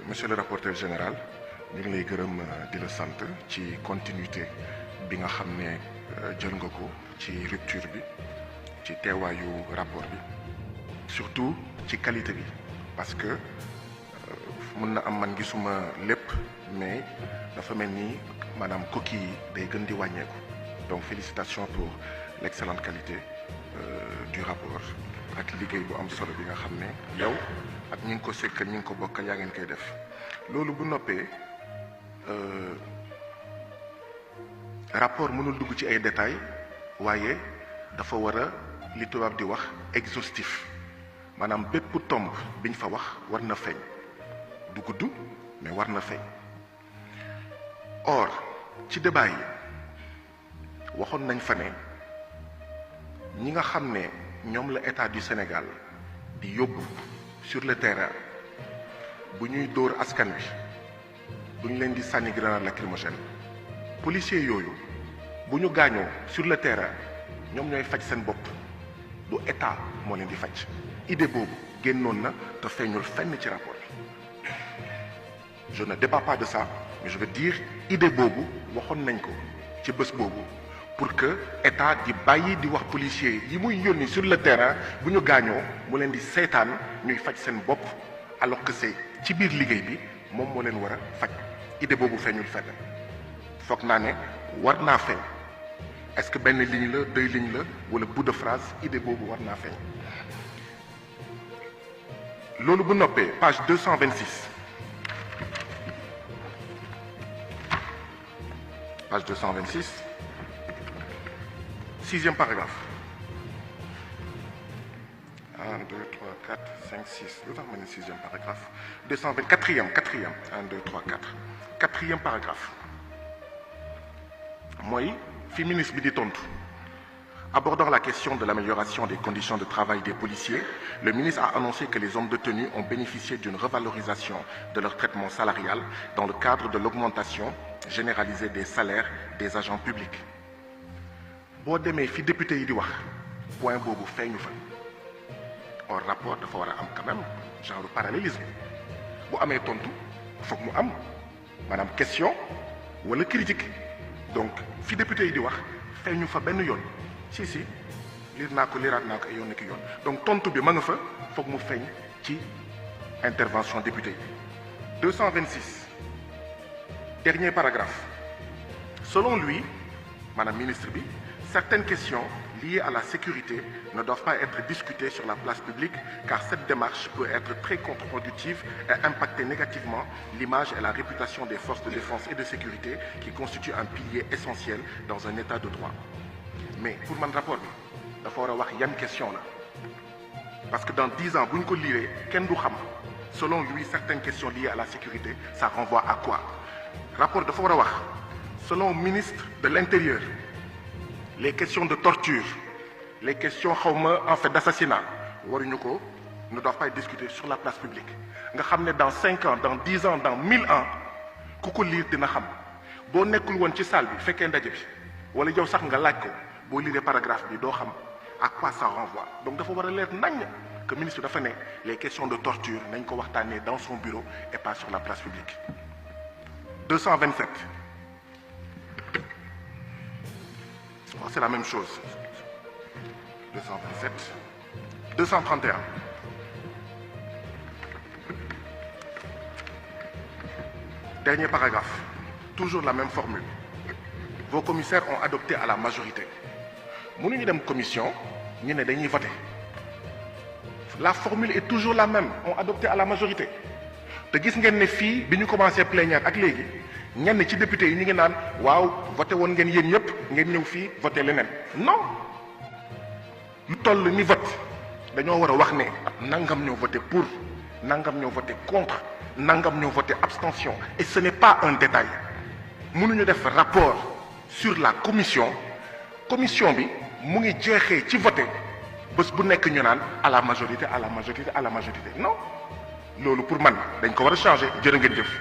monsieur le rapporteur général ñu ngi lay gërëm di la sant ci continuité bi nga xam ne jël nga ko ci rupture bi ci teewaayu rapport bi surtout ci qualité bi parce que mën na am man gisuma lépp mais dafa mel ni maanaam coquille yi day gën di wàññeeku donc félicitations pour l'excellente qualité du rapport ak liggéey bu am solo bi nga xam ne yow ak ñi ngi ko sekkal ñi ngi ko bokkal yaa ngeen koy def loolu bu noppee rapport mënul dugg ci ay détails waaye dafa war a li tubaab di wax exhaustif maanaam bépp tomb biñ fa wax war na feeñ du gudd mais war na feeñ or ci débat yi waxoon nañ fa ne ñi nga xam ne ñoom la état du Sénégal di yóbbu sur le terrain bu ñuy dóor askan wi bu ñu leen di sànni grenade lacrymogène policiers yooyu bu ñu gaañoo sur le terrain ñoom ñooy faj seen bopp du état moo leen di faj idée boobu génnoon na te feeñul fenn ci rapport bi je ne débat pas de ça mais je veux dire idée boobu waxoon nañ ko ci bés boobu pour que état di bàyyi di wax policiers yi muy yónni sur le terrain bu ñu gaañoo mu leen di seetaan ñuy faj seen bopp alors que c'est ci biir liggéey bi moom moo leen war a faj idée boobu feeñul fenn foog naa ne war naa feeñ est-ce que benn ligne la deux lignes la wala bout de phrase idée boobu war naa feeñ loolu bu noppee page 226 page 226 sixième paragraphe 1 2 3 4 5 6 lu tax ma ne sixième paragraphe 220 quatrième 1 2 3 4 quatrième paragraphe mooy fi ministre bi di tontu abordant la question de l'amélioration des conditions de travail des policiers le ministre a annoncé que les hommes de tenue ont bénéficié d'une revalorisation de leur traitement salarial dans le cadre de l'augmentation généralisée des salaires des agents publics boo demee fi député yi di wax point boobu feeñu fa or rapport dafa war a am quand même genre parallélisme bu amee tontu foog mu am maanaam question wala critique donc fi député yi di wax feeñu fa benn yoon si liir naa ko liiraat naa ko ay yoon ki yoon donc tontu bi ma nga fa foog mu feeñ ci intervention député yi 226 dernier paragraphe selon lui maanaam ministre bi certaines questions liées à la sécurité ne doivent pas être discutées sur la place publique car cette démarche peut être très contre-productive et impacter négativement l'image et la réputation des forces de défense et de sécurité qui constituent un pilier essentiel dans un état de droit. Mais pour man rapport bi dafa war a wax yan question la parce que dans 10 ans bu ñu ko liree kenn du xam selon lui certaines questions liées à la sécurité ça renvoie à quoi rapport dafa war a wax selon ministre de l'Intérieur les questions de torture les questions xawma en fait d'assassinat waruñu ko ne doivent pas être discutées sur la place publique nga xam ne dans 5 ans dans 10 ans dans 1000 ans ku ko lire dina xam boo nekkul woon ci salle bi fekkee ndaje bi wala yow sax nga laaj ko boo lire paragraphe bi doo xam à quoi ça renvoie donc dafa war a leer nañ que ministre dafa ne les questions de torture nañ ko waxtaanee dans son bureau et pas sur la place publique 227 oh, c'est la même chose 227 231 dernier paragraphe toujours la même formule vos commissaires ont adopté à la majorité mënuñu dem commission ñu ne dañuy voter la formule est toujours la même ont adopté à la majorité te gis ngeen ne fii bi ñu commencé plénière ak léegi ñenn ci député yi ñu ngi naan waaw voté woon ngeen yéen ñëpp ngeen ñëw fii voté leneen non lu toll ni vote dañoo war a wax ne nangam ñoo voté pour nangam ñoo voté contre nangam ñoo voté abstention et ce n'est pas un détail mënuñu def rapport sur la commission bi mu ngi jeexee ci voté bés bu nekk ñu naan à la majorité non loolu pour man dañ ko war a changer jërë ngeen jëf